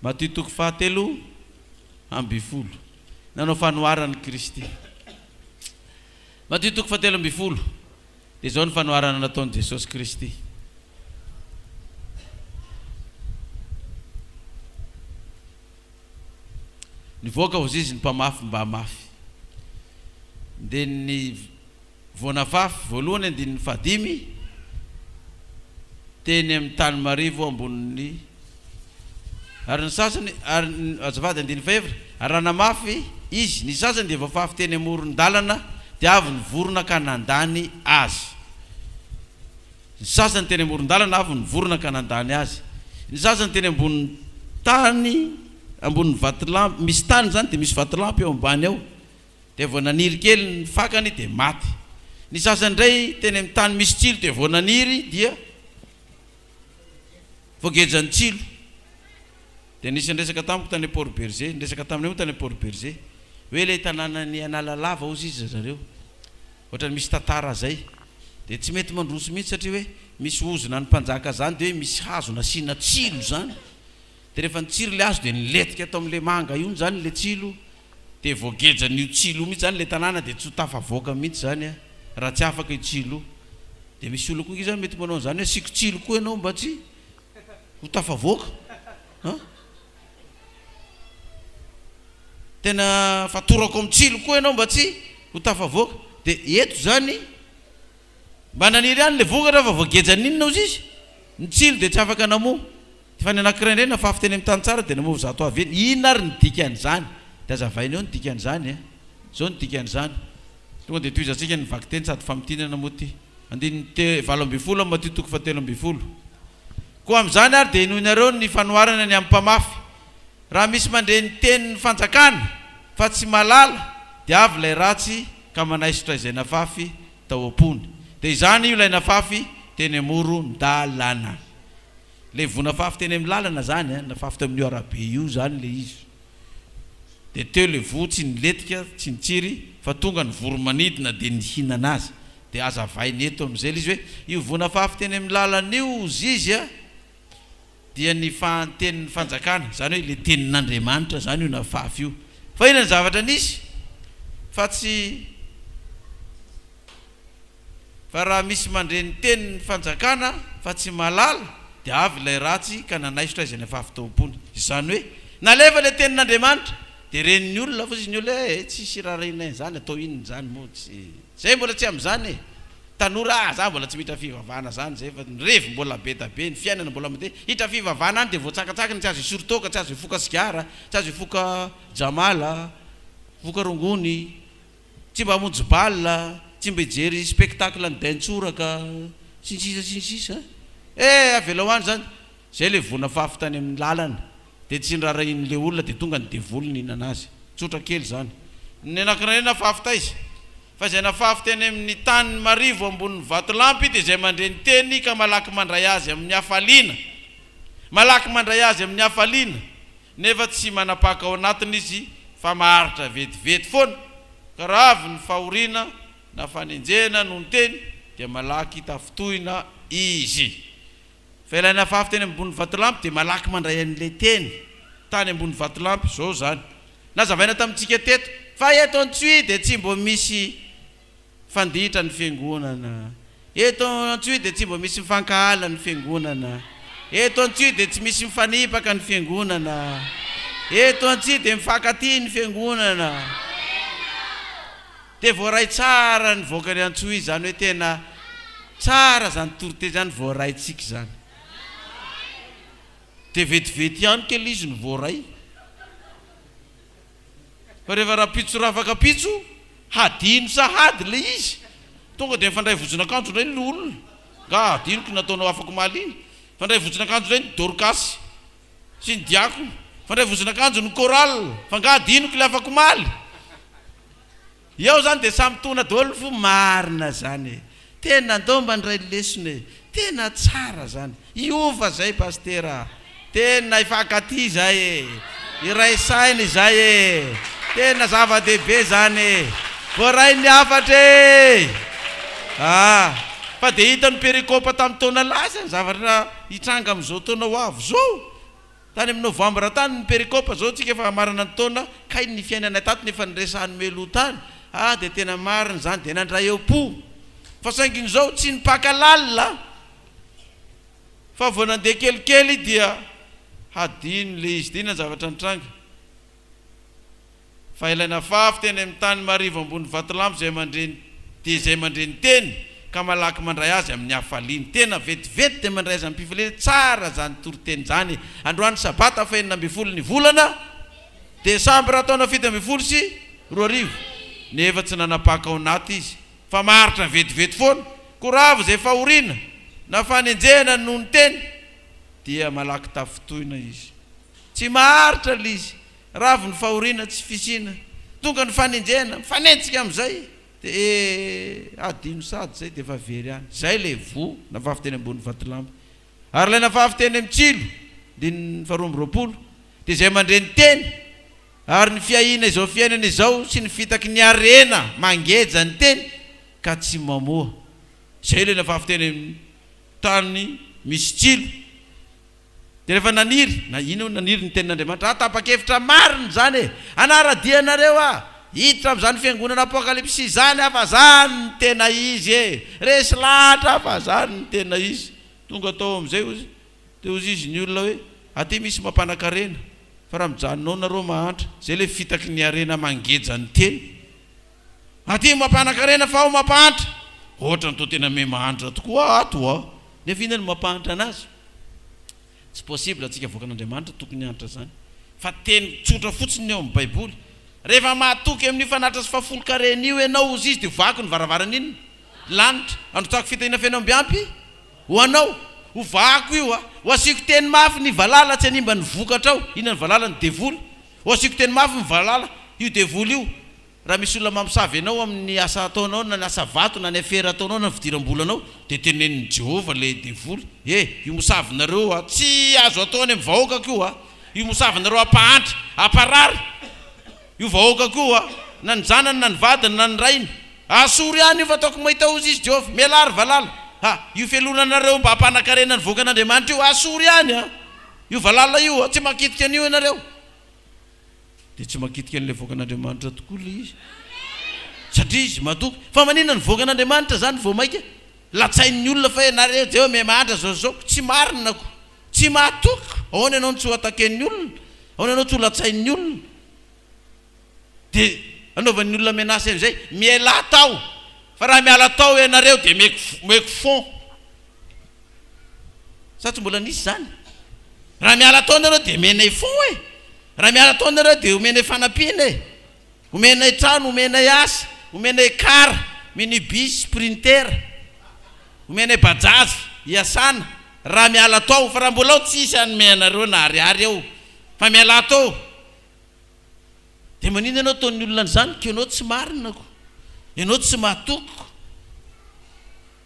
Matio toko fahatelo ambin'ny folo. Nanao fanoharana Kristy. Matio toko fahatelo ambin'ny folo. Dia izao ny fanoharana nataon'i Jesosy Kristy. Nivoaka hozy izy ny mpamafy mba hamafy. Dia ny vao nafafy voalohany andininy fahadimy teny amin'ny tany marivo ambonin'ny ary ny sasany ary azafady andininy fahefatra ary raha namafy izy ny sasany dia voafafy teny amoron-dalana dia avy ny vorona ka nandany azy. Ny sasany teny amoron-dalana avy ny vorona ka nandany azy. Ny sasany teny ambonin'ny tany ambonin'ny vatolampy misy tany izany dia misy vatolampy eo ambany ao. Dia vao naniry kely ny fakany dia maty. Ny sasany indray teny amin'ny tany misy tsilo dia vao naniry dia voagejan'ny tsilo. Dia nisy niresaka tamiko tany Port Bergé, niresaka taminay moa tany Port Bergé, hoe ilay tanànan'i Analalava hozy izy zareo. Ohatran'ny misy tantara zay. Dia tsy mety mandroso mihitsy satria hoe misy ozona ny mpanjaka zany dia hoe misy hazo nasiana tsilo zany. Dia rehefa nitsiry ilay hazo dia nilentika tao amin'ilay manga io zany ilay tsilo. Dia voagejan'io tsilo io mihitsy zany ilay tanàna dia tsy ho tafavoaka mihitsy zany raha tsy afaka io tsilo io. Dia misy olona koa ange zany mety manao an'izany hoe asiako tsilo koa ianao mba tsy ho tafavoaka an! Tena fatorako amin'ny tsilo koa ianao mba tsy ho tafavoaka. Dia eto izany mba naniry ihany ilay vokatra fa voagejan'ny inona ozy izy? Ny tsilo dia tsy afaka namoa. Fa ny anankiray indray nafafy teny amin'ny tany tsara dia namoa zato avy eny. Inona ary ny dikan'izany? Dia azavaina eo ny dikan'izany e. Izao ny dikan'izany. Tonga dia tohizantsika ny vakiteny sady famintinana moa ity. Andininy te 18 amin'ny Matio toko fahatelo ambin'ny folo. Koa amin'izany ary dia henoinareo ny fanoharana ny amin'ny mpamafy. Raha misy mandre ny tenin'ny fanjakana fa tsy mahalala, dia avy ilay ratsy ka manaisotra izay nafafy tao am-pony. Dia izany io ilay nafafy teny amoron-dalana. Ilay voa nafafy teny amin'ny lalana izany an, nafafy teo amin'io arabe io izany ilay izy. Dia teo ilay voa tsy nilentika, tsy nitsiry, fa tonga ny voro-manidina dia nihinana azy. Dia hazavainy eto amin'izay ilay izy hoe, io voa nafafy teny amin'ny lalana io hozy izy an, dia ny fahan-tenin'ny fanjakana, izany hoe ilay tenin'Andriamanitra izany io nafafy io. Fa inona ny zavatra nisy? Fa tsy. Fa raha misy mandre ny tenin'ny fanjakana fa tsy mahalala, dia avy ilay ratsy ka nanaisotra izay nafafy tao am-pony. Izany hoe, nalefa ilay tenin'Andriamanitra, dia ren'ny olona fa hozy ny olona hoe, eh, tsisy iraharahiana an'izany, atao inona izany moa, tsy, zay mbola tsy amin'izany e! Tanora, ah, za mbola tsy mihitra fivavahana zany zay fa ny revy mbola be da be, ny fiainana mbola mandeha, hitra fivavahana any dia voatsakatsakiny, tsy azo hisoro toaka, tsy azo hifoka sigara, tsy azo hifoka jamala, hifoka rongony, Tsy mba hamonjy bal, tsy mba hijery spectacle ny Daintsoraka, sy ny sisa sy ny sisa Eh! Avelao any zany! Zay le voa nafafy tany amin'ny lalana, dia tsy nirarahian'le olona dia tonga ny devoly nihinana azy. Tsotra kely zany. Ny anankiray nafafy taiza? Fa izay nafafy teny amin'ny tany marivo ambonin'ny vatolampy dia izay mandre ny teny ka malaky mandray azy amin'ny hafaliana. Malaky mandray azy amin'ny hafaliana. Nefa tsy manapaka ao anatiny izy fa maharitra vetivety foana, ka raha avy ny fahoriana na fanenjehana noho ny teny dia malaky tafintohina izy. Fa ilay nafafy teny ambony vatolampy dia malaky mandray an'ilay teny tany ambony vatolampy, izao izany nazavaina tamintsika teto fa eto Antsohihy dia tsy mbo misy Fanditra ny fiangonana. Eto Antsohihy dia tsy mba misy mifankahala ny fiangonana. Eto Antsohihy dia tsy misy mifanipaka ny fiangonana. Eto Antsohihy dia mifankatia ny fiangonana. Dia voaray tsara ny vahoakan'i Antsohihy izany hoe tena tsara izany toriteny izany voaraintsika izany. Dia vetivety ihany kely izy no voaray. Fa rehefa rahampitso rafakampitso, hadino sahady ilay izy. Tonga dia mifandray vozon'akanjo indray ny loholona. Nga hadinoko ny nataonao afak'omaly iny. Mifandray vozon'akanjo indray ny Dorkasy sy ny diakona. Mifandray vozon'akanjo ny chorale. Fa nga hadinoko ilay afak'omaly. Eo zany dia samy tona daholo ny fo, marina zany e! Tena ndao mba ndray lesona e! Tena tsara zany! Hiova zay Pasitera a! Tena hifankatia izay e! Hiray saina izay e! Tena zava-dehibe zany e! Voaray ny hafatra e! Ah! Fa dia hitan'ny perikopa tamin'ny taona lasa ny zavatra hitranga amin'izao taona ho avy izao! Tany amin'ny novambra tany ny perikopa, zao tsika efa hamarana ny taona, kay ny fiainanay tato nefa niresahan'i Melou tany, ah dia tena marina izany, dia nandray eo-po. Fa saingy izao tsy nipaka lalina fa vao nandeha kelikely dia hadino le izy, dia inona ny zavatra nitranga? Fa ilay nafafy teny amin'ny tany marivo ambony vatolampy izay mandre ny dia izay mandre ny teny ka malaky mandray azy amin'ny hafaliana. Tena vetivety dia mandray azy amim-pifaliana. Tsara izany toriteny izany e! Androany sabata fahenina ambinifolo ny volana desambra taona 2017. Nefa tsy nanapaka ao anaty izy fa maharitra vetivety foana. Koa rava izay fahoriana na fanenjehana noho ny teny dia malaky tafintohina izy. Tsy maharitra ilay izy. Ravo ny fahoriana, tsy fisiana. Tonga ny fanenjehana, mifanenjika amin'izay dia eh adino sady izay dia efa very any. Izay ilay voa nafafy teny ambony vatolampy. Ary ilay nafafy teny amin'ny tsilo, andininy faharoa amby roapolo, dia izay mandre ny teny ary ny fiahiana izao fiainana izao sy ny fitaky ny harena mangeja ny teny ka tsy mamoa. Izay ilay nafafy teny amin'ny tany misy tsilo. Dia rehefa naniry, na inona hono naniry ny tenin'Andriamanitra, ah tapa-kevitra marina izany e! Hanara-dia anareo aho! Hiditra amin'izany fiangonana Apokalypsy izany aho fa izany no tena izy e! Resy lahatra aho fa izany no tena izy. Tonga tao amin'izay hozy, dia hozy izy ny olona hoe, aty misy mampanakarena, fa raha mijanona ao nareo mahantra. Izay ilay fitaky ny harena mangeja ny tena. Aty mampanakarena fa ao mampahantra. Ohatran'ny toa tena miha mahantra tokoa aho ato a! Nefa inona no mampahantra anazy? Tsy possible antsika avoakan'Andriamanitra tokony hantra izany. Fa teny tsotra fotsiny ny ao amin'ny baiboly. Rehefa mahatoky amin'io fanatitra sy fahafolon-karena io ianao hozy izy dia hovaky ny varavaran'ny inona? Lanitra. Androtsahako fitahiana feno amby ampy ho anao. Hovahako io a! Ho asiako teny mafy ny valala tsy hanimba ny vokatrao. Inona ny valala? Ny devoly. Ho asiako teny mafy ny valala, io devoly io. Raha misy olona mamosavy anao amin'ny asa ataonao, na ny asa vato, na ny afera ataonao, na ny fidiram-bolanao, dia tenenin'i Jehovah ilay devoly, He, io mosavinareo a, tsy azo atao any amin'ny vahoakako io a! Io mosavinareo hampahantra, hamparary io vahoakako io a! Na ny zanany, na ny vadiny, na ny rainy. Asory ihany io fa ataoko mahita hozy izy, Jehovah. Mialà ry valala! Ha, io fialonanareo mba hampanan-karena ny vahoakan'Andriamanitra io, asory ihany a! Io valala io a, tsy makitika an'io ianareo. Dia tsy makitika an'ilay vahoakan'Andriamanitra tokoa ilay izy. Satria izy matoky. Fa maninona ny vahoakan'Andriamanitra izany vao mainka latsain'ny olona fa hoe nareo jereo miha mahantra zao sy zao. Tsy marina ko. Tsy mahatoky. Ahoana ianao no tsy ho attaquer-n'ny olona? Ahoana ianao tsy ho latsain'ny olona? Dia anaovan'ny olona menace amin'izay, mialà tao. Fa raha miala tao ianareo dia meko meko fond. Sa tsy mbola nisy izany? Raha miala tao nareo dia omenay fond e! Raha miala tao nareo dia omenay fanampiana e! Omenay trano, omenay asa, omenay car, minibus, sprinter, omenay bajaj hiasana raha miala tao. Fa raha mbola ao tsisy hanome anareo na ariary eo fa mialà tao. Dia maninona ianao ataon'ny olona an'izany? Ko ianao tsy marina ko! Ianao tsy mahatoky ko!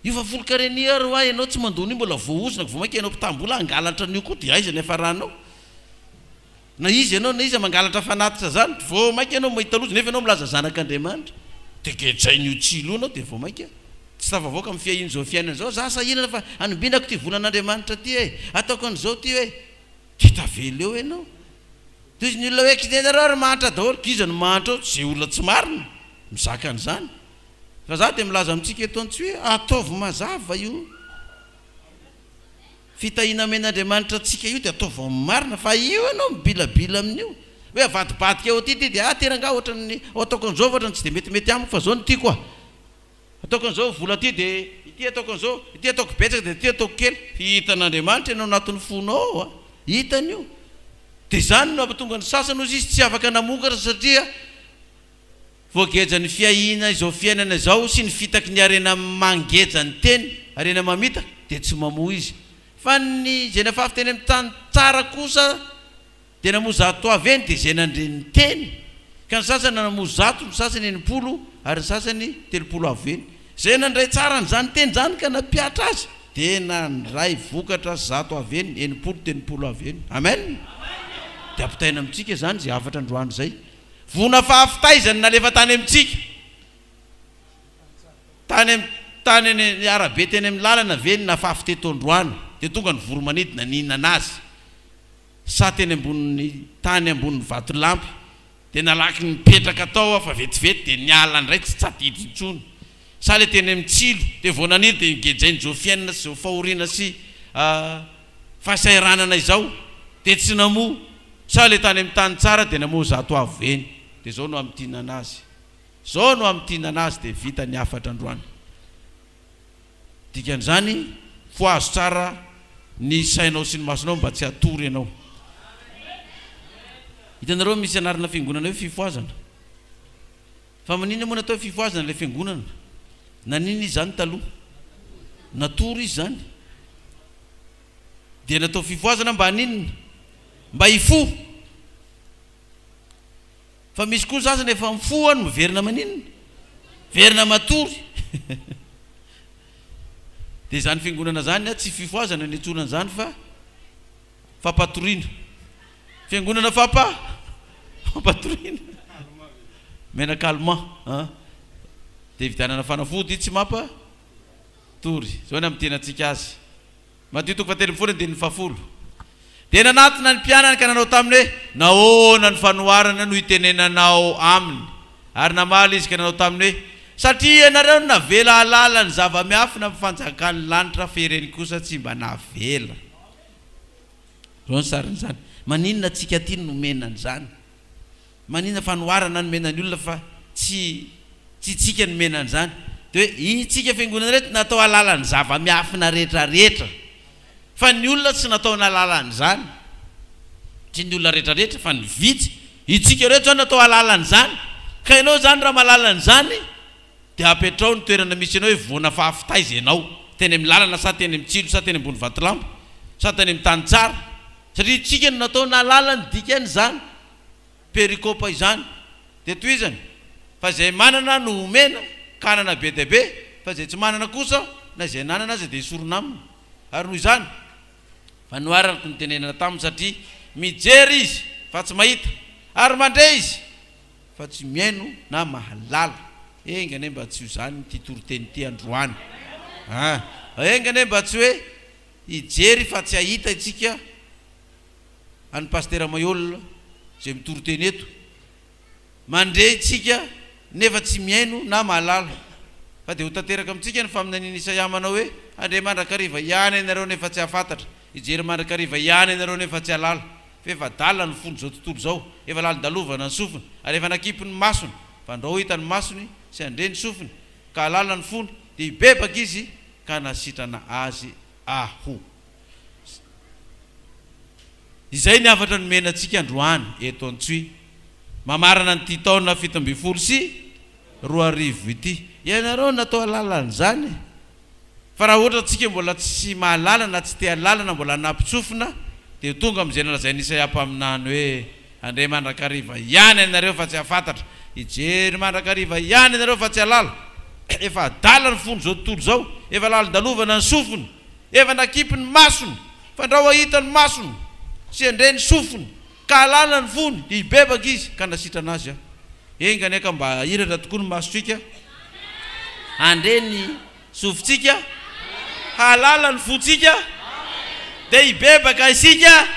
Io fa volon-karenia ary hoa ianao tsy mandoa an'io mbola voahozona ko vao mainka ianao mpitam-bola hangalatra an'io koa dia aiza ny hiafaranao? Na iza ianao na iza mangalatra fanatitra zany vao mainka ianao mahita loza nefa ianao milaza zanak'Andriamanitra dia gejain'io tsilo io anao dia vao mainka tsy tafavoaka amin'ny fiahian'izao fiainana izao za sahirana fa anombinako ity volan'Andriamanitra ity e! Ataoko an'izao ity e! Dia tavela eo ianao. Toy ny olona hoe kinenareo ary mahantra daholo, k'iza no mahantra ao? Izay olona tsy marina mizaka an'izany. Fa za dia milaza amintsika eto antsy hoe ataovy mazava io fitahiana omen'Andriamanitra antsika io dia ataovy amin'ny marina fa io ianao mibilabila amin'io hoe avadibadika eo aty ity dia ah ty rangaha ohatran'ny ataoko an'izao fa ohatran'ny tsy dia metimety amiko fa zao no tiako ah. Ataoko an'izao vola ity dia ity ataoko an'izao, ity ataoko betsaka dia ity ataoko kely. Hitan'Andriamanitra ianao anatin'ny fonao ao a! Hitany io. Dia izany no hampatonga ny sasany hozy izy tsy afaka namokatra satria voagejan'ny fiahiana izao fiainana izao sy ny fitaky ny harena mangeja ny teny, harena mamitaka, dia tsy mamoa izy. Fa ny izay nafafy teny amin'ny tany tsara kosa Dia namoa zato avy eny dia izay nandre ny teny, ka ny sasany namoa zato, ny sasany 60, ary ny sasany 30 avy eny. Izay nandray tsara an'izany teny izany ka nampihatra azy, dia nandray vokatra zato avy eny, 60, 30 avy eny. Amen! Dia ampitaina amintsika izany izay hafatra androany izay. Voa nafafy taiza no nalefa tany amintsika? Tany amin'ny tany any arabe teny amin'ny lalana ve no nafafy teto androany? Dia tonga ny voro-manidina nihinana azy. Sa teny ambonin'ny tany ambonin'ny vatolampy dia nalaky nipetraka tao aho fa vetivety dia niala indray tsy tadidy intsony. Sa le teny amin'ny tsilo dia vao naniry dia nogejain'izao fiainana sy izao fahoriana sy fahasahiranana izao dia tsy namoa. Sa le tany amin'ny tany tsara dia namoa 100 avo heny. Dia izao no hamintinana azy. Izao no hamintinana azy dia vita ny hafatra androany. Dikan'izany, fohazo tsara ny sainao sy ny masonao mba tsy hatory ianao. Hitanareo misy anarana fiangonana hoe fifohazana. Fa maninona moa natao hoe fifohazana ilay fiangonana? Naninona izy izany taloha? Natory izy izany. Dia natao fifohazana mba haninona? Mba hifoha. Fa misy koa ny sasany efa mifoha no miverina maninona? Miverina matory. Dia izany fiangonana izany tsy fifohazana ny iantsoana an'izany fa fampatoriana. Fiangonana fampa fampatoriana. Menaka allemand an. Dia ividianana fanafody tsy mampa tory. Izao ny hamintinantsika azy. Matio toko fahatelo andininy fahafolo. Dia nanatona ny mpianany ka nanao taminy hoe, Nahoana ny fanoharana no itenenanao aminy? Ary namaly izy ka nanao taminy hoe, Satria ianareo no navela hahalala ny zava-miafina amin'ny fanjakan'ny lanitra, fa ireny kosa tsy mba navela. Izao ny sarin'izany. Maninona antsika aty no nomena an'izany? Maninona fanoharana nomena ny olona fa tsy tsy itsika nomena an'izany? Dia hoe itsika fiangonana ireto natao hahalala ny zava-miafina rehetra rehetra fa ny olona tsy natao nahalala an'izany. Tsy ny olona rehetra rehetra fa ny vitsy. Itsika ireto izany natao hahalala an'izany. Ka ianao izany raha mahalala an'izany dia apetraho ny toerana misy anao hoe voana fafy taiza ianao? Teny amin'ny lalana sa teny amin'ny tsilo sa teny ambony vatolampy sa tany amin'ny tany tsara? Satria isika no natao nahalala ny dikan'izany perikopa izany. Dia tohizany, Fa izay manana no homena, ka hanana be dia be, fa izay tsy manana kosa, na izay nanana aza dia hesorina aminy. Ary noho izany, fanoharako no tenenana taminy, satria mijery izy, fa tsy mahita, ary mandre izy, fa tsy mihaino na mahalala. Enga anie mba tsy ho izany ity toriteny ity androany. Enga anie mba tsy hoe Hijery fa tsy hahita isika an'i Pasitera Maihol izay mitory teny eto. Mandre isika nefa tsy mihaino na mahalala. Fa dia ho tanteraka amintsika ny faminanian'i Isaia manao hoe, Handre mandrakariva ihany ianareo nefa tsy hahafantatra, hijery mandrakariva ihany ianareo nefa tsy hahalala. Fa efa adala ny fon'izao tontolo izao, efa lalin-dalovana ny sofiny, ary efa nakipy ny masony, fandrao hita ny masony sy handre ny sofiny, ka hahalala ny fony, dia hibebaka izy ka nasitrana azy aho. Izay ny hafatra nomena antsika androany eto Antsohihy, mamarana an'ity taona 2017 ity. Ianareo no natao hahalala an'izany e! Fa raha ohatra tsika mbola tsy mahalala na tsy te hahalala na mbola hanampin-tsofina dia ho tonga amin'izay nolazain'i Isaia mpaminany hoe, Handre mandrakariva ihany ianareo fa tsy hahafantatra, hijery mandrakariva ihany ianareo fa tsy hahalala. Efa adala ny fon'izao tontolo izao, efa lalin-dalovana ny sofiny, efa nakipy ny masony, fandrao hahita ny masony sy handre ny sofiny, ka hahalala ny fony, dia hibebaka izy, ka nasitrana azy aho. Enga anie ka mba hahiratra tokoa ny masontsika, handre ny sofintsika, hahalala ny fontsika, dia hibebaka isika,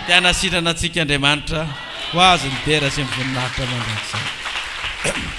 dia hanasitrana antsika Andriamanitra. Ho Azy ny dera sy ny voninahitra mandrakizay.